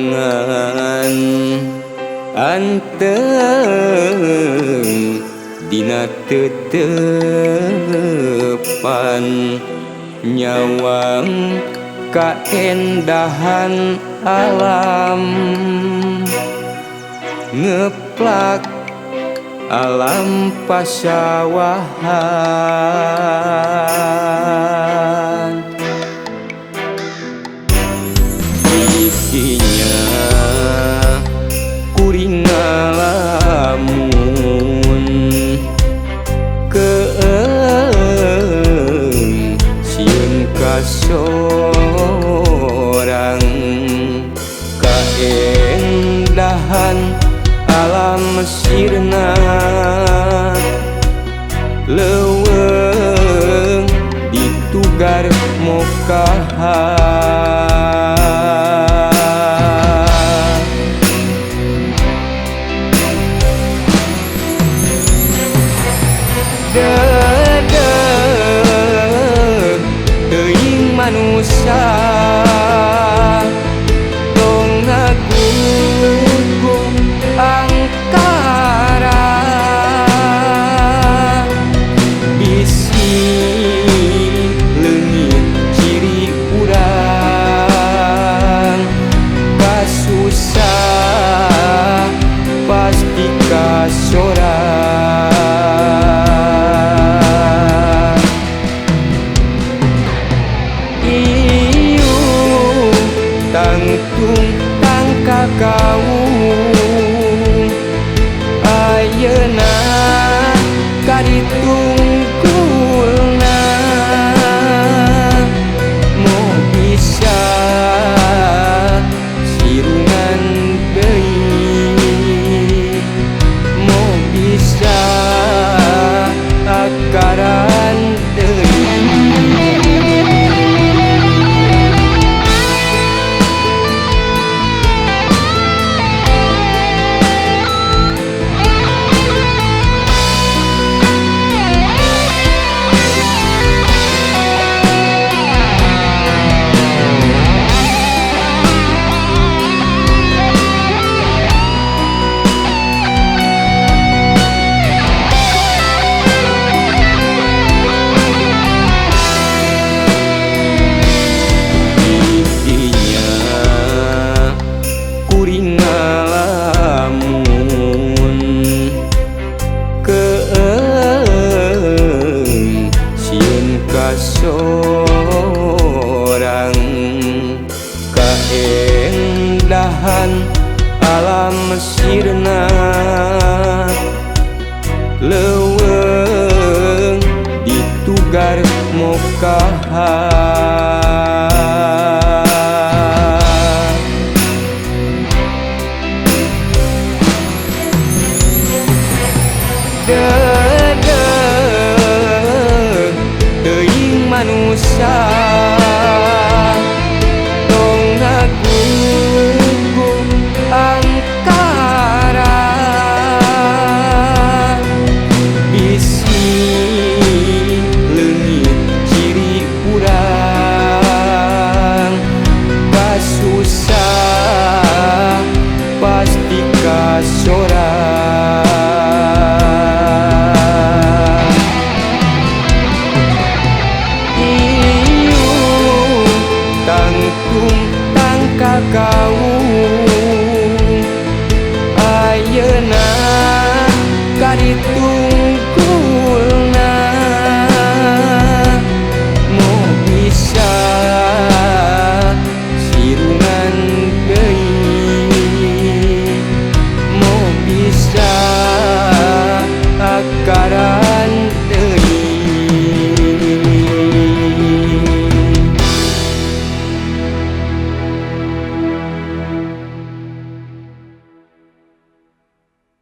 Sorangan anteng dina tetepan nyawang kaendahan alam ngeplak alam pasawahan. Ikinya kuring ngalamun keeng sieun ka sorang kaendahan alam sirna leuweung ditugar mokahan. Dedeg teuing manusia tong ngagugu angkara bisi leungit ciri urang kasusah pasti kasorang. Tangtung tangkakaung ayeuna kaditungkulna moh bisa sirungan deui moh bisa akaran deui. Kuring ngalamun keeng sieun ka sorang kaendahan alam sirna leuweung ditugar mokahan. Dedeg teuing manusia tong ngagugu angkara bisi leungit ciri urang kasusah pasti kasorang. Tangtung tangkakaung ayeuna kaditungkulna.